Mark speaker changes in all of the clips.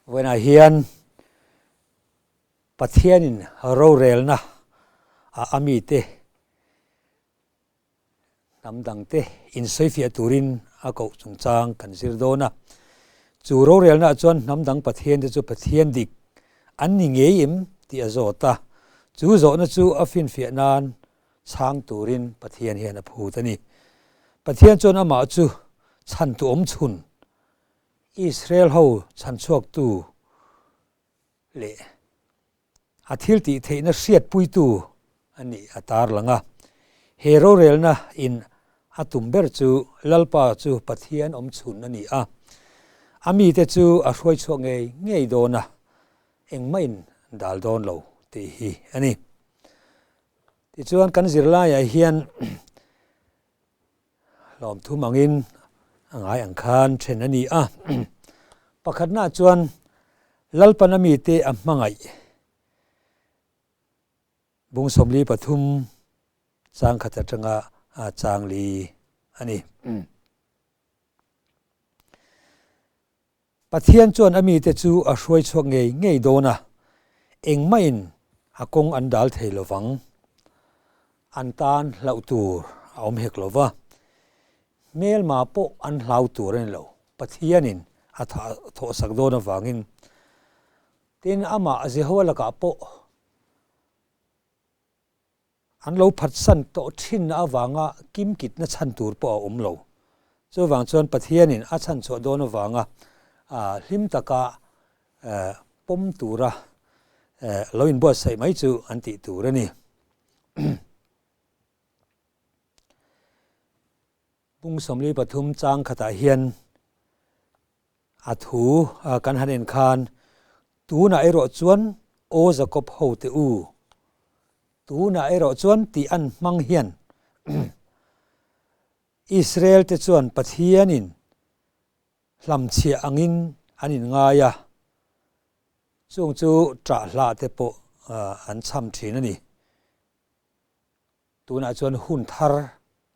Speaker 1: Vawiinah hian Pathianin rorelna a a mite hnam dangte insawifiah turin a koh chungchang kan zir dawn a. Chu rorelnaah chuan hnam dang Pathiante chu Pathian dik an ni ngei em tih a zawt a. Chu zawhna chu a finfiah nan chhang turin Pathian hian a phut a ni. Pathian chuan amah chu chhantu awmchhun, Israel ho chhanchhuaktu leh a thil tih theihna hriatpuitu a nih a tarlang a. He rorelna in a tum ber chu Lalpa chu Pathian awmchhun a ni a, a mite chu a hruai chhuak ngei ngei dawn a, engmah in dal dawn lo tih hi a ni. Tichuan kan zirlaiah hian Lawmthum angin a ngai ang khan then a ni a. Pakhatnaah chuan Lalpan a mite a hmangaih bung 43 chang khat atanga chang li a ni. Pathian chuan a mite chu a hruai chhuak ngei ngei dawn a, engmahin a kawng an dal thei lo vang. An tan hlauh tur a awm hek lo va, hmelma pawh an hlau tur a ni lo, Pathianin a thawhsak dawn avangin. Tin, amah Jehovah lakah pawh An lo phatsan tawh thinna avanga kimkitna chhan tur pawh a awm lo. Chuvang chuan Pathianin a chhan chhuah dawn avanga hlim taka pawm tura lo inbuatsaih mai chu an tih tur a ni. Pung 43 chang khatah hian A thu kan han en khan, Tunah erawh chuan aw Jakob ho te u, tunah erawh chuan tih an hmang hian Israel te chuan Pathianin hlamchhiah angin an inngai a, chung chu ṭah hlah te pawh an chham ṭhin a ni. Tunah chuan hun thar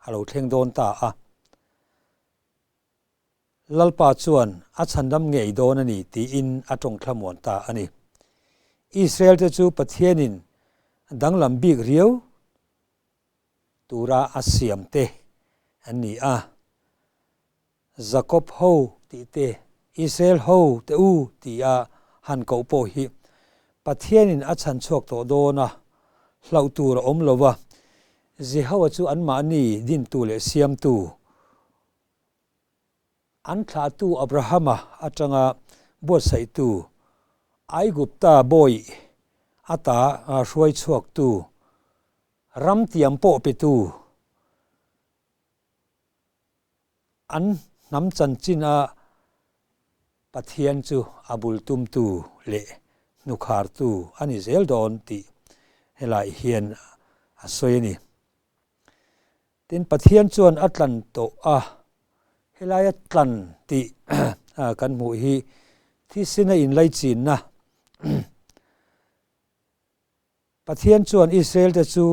Speaker 1: a lo thleng dawn ta a. Lalpa chuan a chhandam ngei dawn a ni tiin a tawngthlamuan ta a ni. Israelte chu Pathianin danglam bik riau tura a siamte an ni a. Jakob ho tih te, Israel ho te u tia han koh pawh hi Pathianin a chhan chhuak tawh dawn a, hlauh tur a awm lo va, Jehoa chu anmahni dintu leh siamtu An thlahtu Abrahama atanga buatsaihtu, Aigupta bawih ata hruai chhuaktu, ram tiam pawh petu, an hnam chanchin a Pathian chu a bul tumtu leh hnukhartu a ni zel dawn tih helai hian a sawi a ni. Tin, Pathian chuan a tlan tawh a, helaia tlan tih kan hmuh hi thisena inlaichinna. Pathian chuan Israelte chu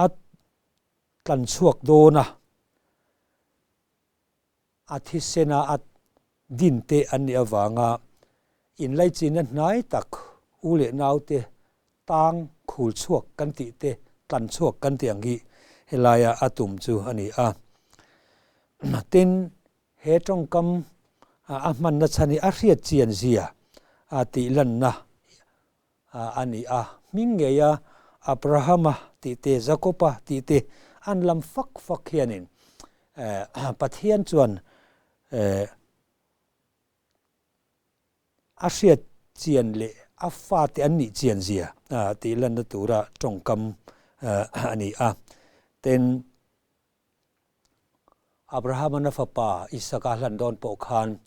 Speaker 1: a tlan chhuak dawn a, A thisena a dinte an nih avanga inlaichinna hnai tak u leh naute tang khul chhuak kan tih te, tlan chhuak kan tih ang hi helaia a tum chu a ni a. Tin, he tawngkam a hmanna chhan hi a hriat chian zia a tih lanna a ni a. Hming ngeia Abrahama tih te, Jakoba tih te an lam fak fak hianin Pathian chuan a hriat chian leh a fate an nih chian zia tih lanna tura tawngkam a ni a. Tin, Abraham-an a fapa Isaka hlan dawn pawh khan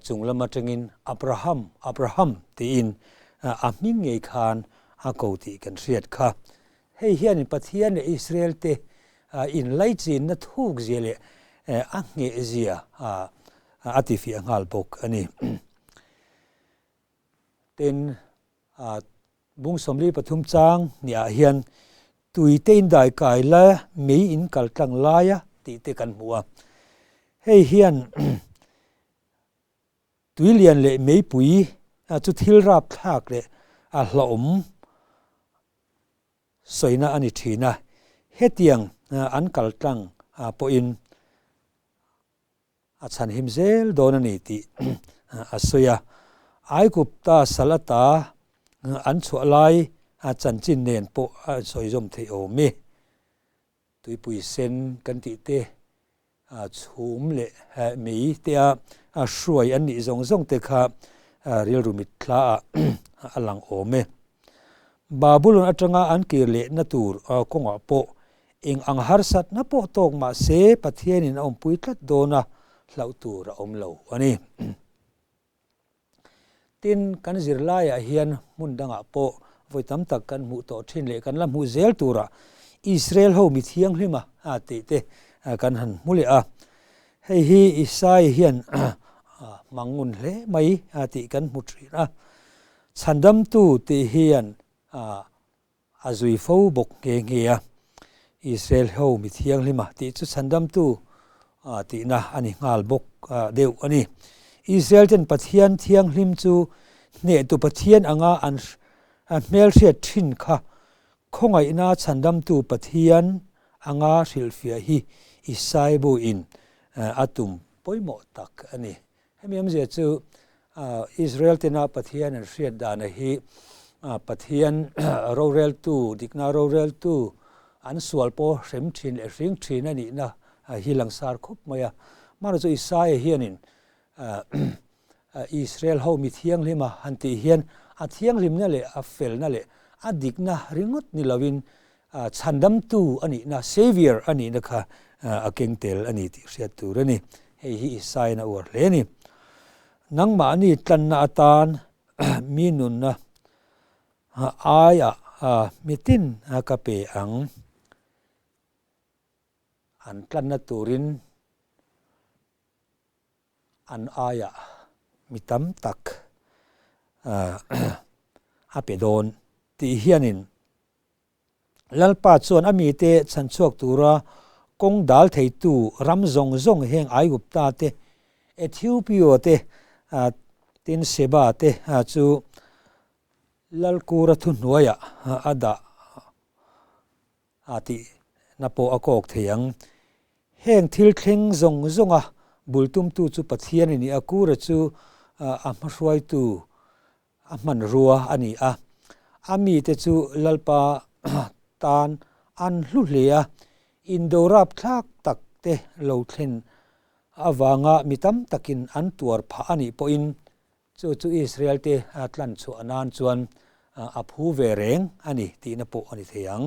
Speaker 1: chung lam atangin Abraham, Abraham tiin a hming ngei khan a ko tih kan hriat kha. Hei hianin Pathian leh Israel-te inlaichinna thuk zia leh a ngheh zia a tifiah nghal bawk a ni. Tin, Bung 43 chang hniah hian tui te in dai kai la mei in kal tlang laia tih te kan hmu a. Hei hian Tuilian leh meipui chu thil rapthlak leh a hlauhawm sawina a ni thin a, hetiang an kal tlang pawhin a chhanhim zel dawn a ni tih a sawi a. Aigupta sal ata an chhuah lai chanchin nen pawh a insawi zawm theih awm e. Tuipui sen kan tih te, chhum leh mei te a hruai an nih zawng zawng te kha rilru mitthla ah a lang awm e. Babulon atanga an kir lehna tur kawngah pawh eng ang harsatna pawh tawk mah se Pathianin a awmpui tlat dawn a hlauh tur a awm lo a ni. Tin, kan zirlaiah hian hmun dangah pawh vawi tam tak kan hmuh tawh thin leh kan la hmuh zel turah Israel ho mi thianghlima tih te kan han hmu leh a. Hei hi Isai hian hmang ngun hle mai tih kan hmu thin a. Chhandamtu tih hian A zui fo bawk nghe nghe a. Israel ho mi thianghlima tih chu chhandamtu tihna a ni nghal bawk deuh a ni. Israel ten Pathian thianghlim chu hnehtu Pathian anga an hmelhriat thin kha khawngaihna chhandamtu Pathian anga hrilhfiah hi Isai buin a tum pawimawh tak a ni. Hemi awmzia chu Israel tena Pathian an hriat dana hi Pathian roreltu, dikna roreltu an sual pawh hrem thin leh hring thin a nihna hi langsar khawp mai a. Amaherawhchu Isaia hianin Israel ho mi thianghlima han tih hian a thianghlimna leh a felna leh a dikna ringawt ni loin Chhandamtu a nihna, Saviour a nihna kha a keng tel a ni tih hriat tur a ni. Hei hi Isaiah a uar hle a ni. Nangmahni tlanna atan mi nunna aiah mitin ka pe ang. An tlanna turin an aiah mi tam tak a pe dawn tih hianin Lalpa chuan a mite chhanchhuak tura kawng dal theitu ram zawng zawng heng Aigupta te, Ethiopia te, tin Seba te chu Lalkura thuhnuaiah a dah a tih na pawh a kawk thei ang. Heng thil thleng zawng zawnga bul tumtu chu Pathian a ni a, Kura chu a hmahruaitu a hmanrua a ni a. A mite chu Lalpa tan an hlu hle a, indo rapthlak tak te lo thlen avanga mi tam takin an tuar phah a nih pawhin Chu chu Israel te tlan chhuah nan chuan a phu ve reng a ni tihna pawh a ni thei ang.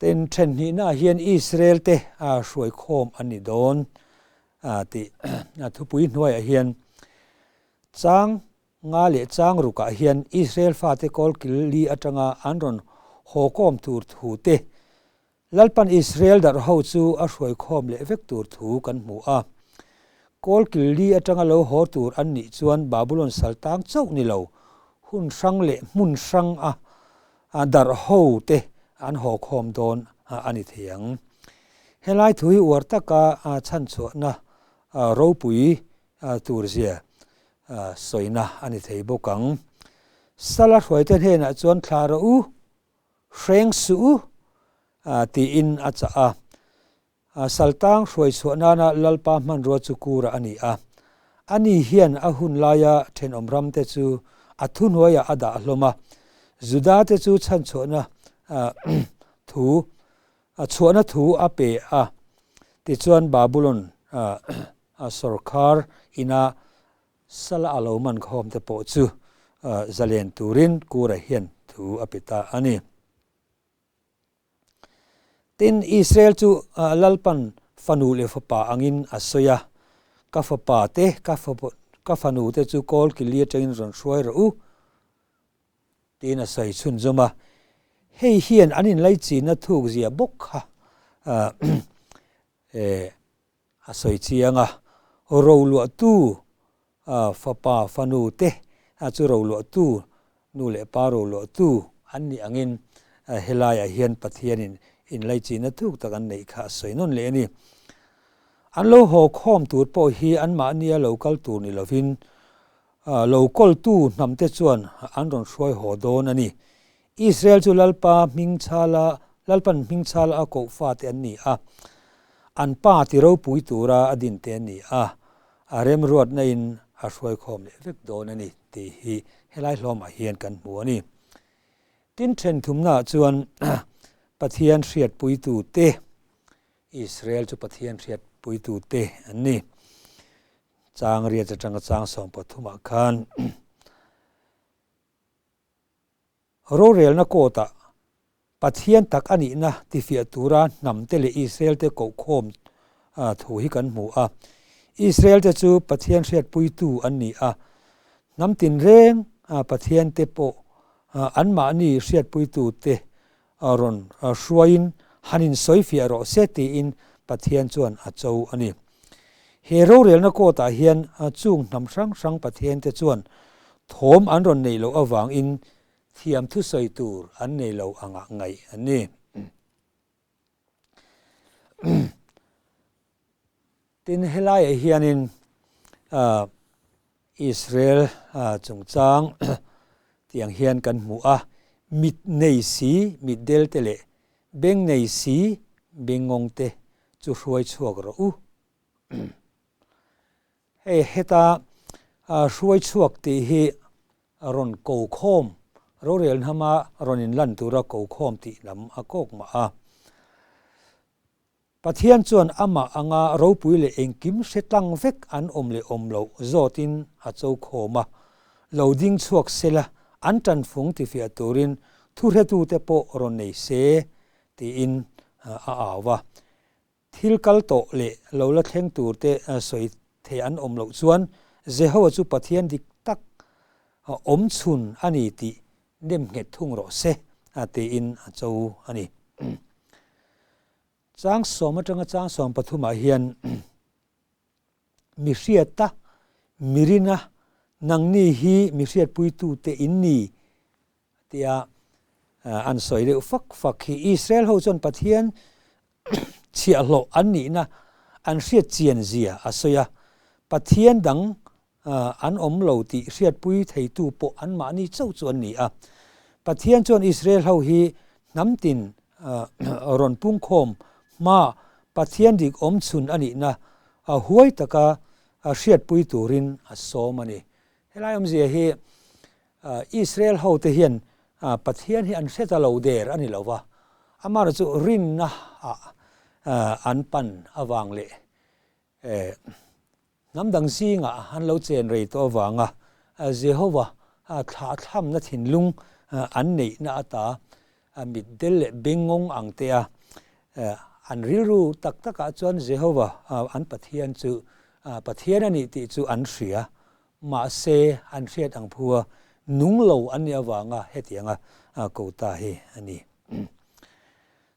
Speaker 1: Tin, then hnihnaah hian Israel te hruai khawm an ni dawn tih thupui hnuaiah hian chang nga leh chang rukah hian Israel fate kawlkil li atanga an rawn haw kawm tur thu te Lalpan Israel darh ho chu a hruai khawm leh vek tur thu kan hmu a. Kawl kil li atanga lo haw tur an nih chuan Babulon sal tang chauh ni lo, hun hrang leh hmun hrang a darh ho te an haw khawm dawn a ni thei ang. Helai thu hi uar taka chhanchhuahna ropui tur zia sawina a ni thei bawk ang. Sala hruaite hnenah chuan thlah rawh u, Hreng suh u, tiin a chah a. Saltang hruai chhuah nana Lalpa hmanrua chu Kura a ni a. Ani hian a hun laia thenawm ramte chu a thuhnuaiah a dah hlawm a. Judate chu chhanchhuahna thu chhuahna thu a pe a. Tichuan Babulon sawrkhar ina Sala a lo man khawm te pawh chu zalen turin Kura hian thu a pe ta a ni. Tin, Israel chu Lalpan fanu leh fapa angin a sawi a, Ka fapa te, ka fanu te chu kawl kili atangin rawn hruai rawh u, tiin a sawi chhunzawm a. Hei hian an inlaichinna thukzia bawk kha A sawi chiang a, roluahtu fapa fanu te chu roluahtu nu leh pa roluahtu an nih angin helaiah hian Pathianin inlaichinna thuk tak an neih kha a sawi nawn leh a ni. An lo haw khawm tur pawh hi anmahnia lo kal tur ni lovin lo kawltu hnamte chuan an rawn hruai haw dawn a ni. Israel chu Lalpa hming chhala Lalpan hming chhala a koh fate an ni a, an pa ti ropui tura a dinte an ni a, a remruatna in a hruai khawm leh vek dawn a ni tih hi helai hlawmah hian kan hmu a ni. Tin thenthumnaah chuan Pathian hriatpuitute Israel chu Pathian hriatpuitute an ni. Chang riat atanga chang 13ah khan rorelna court-ah Pathian tak a nihna tifiah tura hnamte leh Israel-te kohkhawm thu hi kan hmu a. Israel-te chu Pathian hriatpuitu an ni a, hnam tinreng Pathiante pawh anmahni hriatpuitute rawn hruaiin han insawifiah rawh se tiin Pathian chuan a cho a ni. He rorelna court ah hian chung hnam hrang hrang Pathiante chuan thawm an rawn neih loh avangin thiam thusawi tur an nei lo angah ngaih an ni. Tin, helaiah hianin Israel chungchang tiang hian kan hmu a, mit nei si mitdel te leh beng nei si bengngawng te chu hruai chhuak rawh u. Hei heta hruai chhuak tih hi rawn ko khawm, rorel hnama rawn inlan tura ko khawm tih lam a kawk mah a. Pathian chuan amah anga ropui leh engkim hre tlang vek an awm leh awm loh zawtin a cho khawm a, lo ding chhuak sela an tanfung tifiah turin thuhretute pawh rawn nei se tiin a au a. Thil kal tawh leh lo la thleng turte sawi thei an awm loh chuan Jehovah chu Pathian dik tak awm chhun a ni tih nemnghet thung rawh se tiin a cho a ni. Chang sawm atanga chang 13 ah hian mi hriata mirina nangni hi mi hriatpuitute in ni tia an sawi deuh fak fak hi Israel ho chuan Pathian chhiahhlawh an nihna an hriat chian zia a sawi a, Pathian dang an awm lo tih hriatpui theitu pawh anmahni chauh chu an ni a. Pathian chuan Israel ho hi hnam tin rawn pungkhawm hmaa Pathian dik awm chhun a nihna huai taka hriatpui turin a sawm a ni. Helai awmzia hi Israel hote hian Pathian hi an hre ta lo der a ni lo va, amaherawhchu rinna ah an pan avang leh Hnam dang zingah an lo chen rei tawh avanga Jehova thlahthamna thinlung an neihna ata mitdel leh bengngawng ang te a an rilru tak takah chuan Jehova an Pathian chu Pathian a nih tih chu an hria. Mahse, an hriat ang phua nung lo an nih avanga hetianga ko ta hi a ni.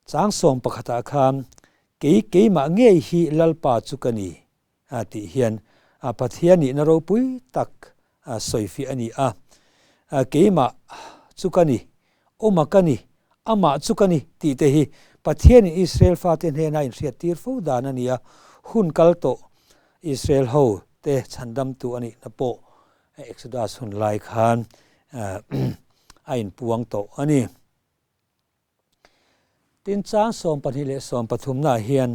Speaker 1: Chang 11ah khan Kei keimah ngei hi Lalpa chu ka ni, a tih hian Pathian nihna ropui tak sawifiah a ni a. Keimah chu ka ni, awma ka ni, amah chu ka ni tih te hi Pathianin Israel fate hnena inhriattir fo dan a ni a, hun kal tawh Israel ho te chhandamtu a nihna pawh Exodus hun lai khan a inpuang tawh a ni. Tin, chang 22 leh 13 naah hian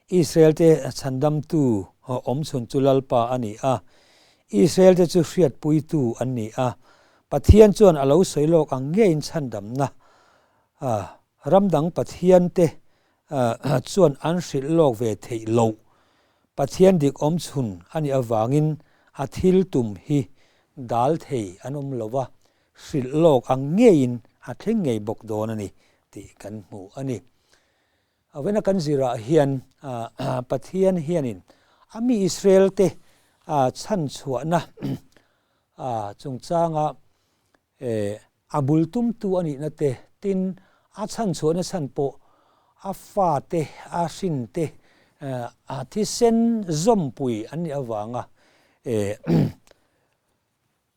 Speaker 1: Israel-te chhandamtu awmchhun chu Lalpa a ni a, Israel-te chu hriatpuitu an ni a. Pathian chuan a lo sawi lawk ang ngeiin chhandamna ram dang Pathiante chuan an hrilh lawk ve theih loh. Pathian dik awmchhun a nih avangin a thil tum hi dal thei an awm lo va, hrilh lawk ang ngeiin a thleng ngei bawk dawn a ni tih kan hmu a ni. Avena kan zirah hian Pathian hianin a mi Israel-te chhanchhuahna chungchanga a bul tumtu a nihna te, tin a chhanchhuahna chhan pawh a fate, a hrinte thisen zawmpui an nih avanga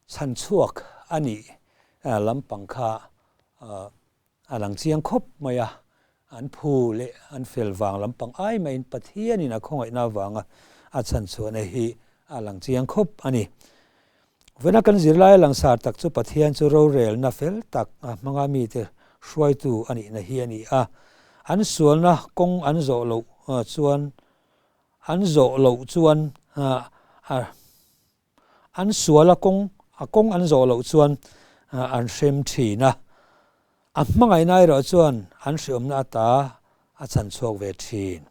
Speaker 1: Chhanchhuak a nih lampang kha a lang chiang khawp mai a. An phu leh an fel vang lampang ai maiin Pathianin a khawngaihna avanga a chhanchhuahna hi a lang chiang khawp a ni. Vawiina kan zirlaia langsar tak chu Pathian chu rorelna fel tak hmanga mite hruaitu a nihna hi a ni a. An sualna kawng an zawh loh chuan an zawh loh chuan a An sual a kawng a kawng an zawh loh chuan an hrem thin a, a hmangaihna erawh chuan an hreawmna ata a chhan chhuak ve thin.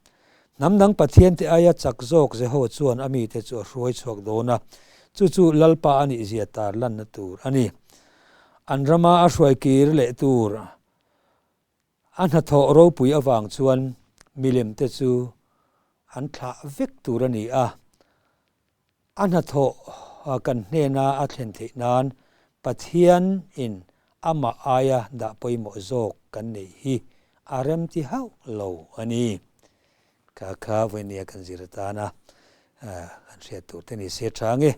Speaker 1: Hnam dang Pathian te aia chak zawk Jehova chuan a mite chu a hruai chhuak dawn a, chu chu Lalpa a nih zia tar lanna tur a ni. An rama a hruai kir leh tur A hnathawh ropui avang chuan milemte chu an thlah vek tur a ni a, a hnathawh kan hnena a thlen theih nan Pathianin amah aia dah pawimawh zawk kan neih hi a remti hauh lo a ni. Kha kha vawinia kan zir atana kan hriat tur te ni se tha nge.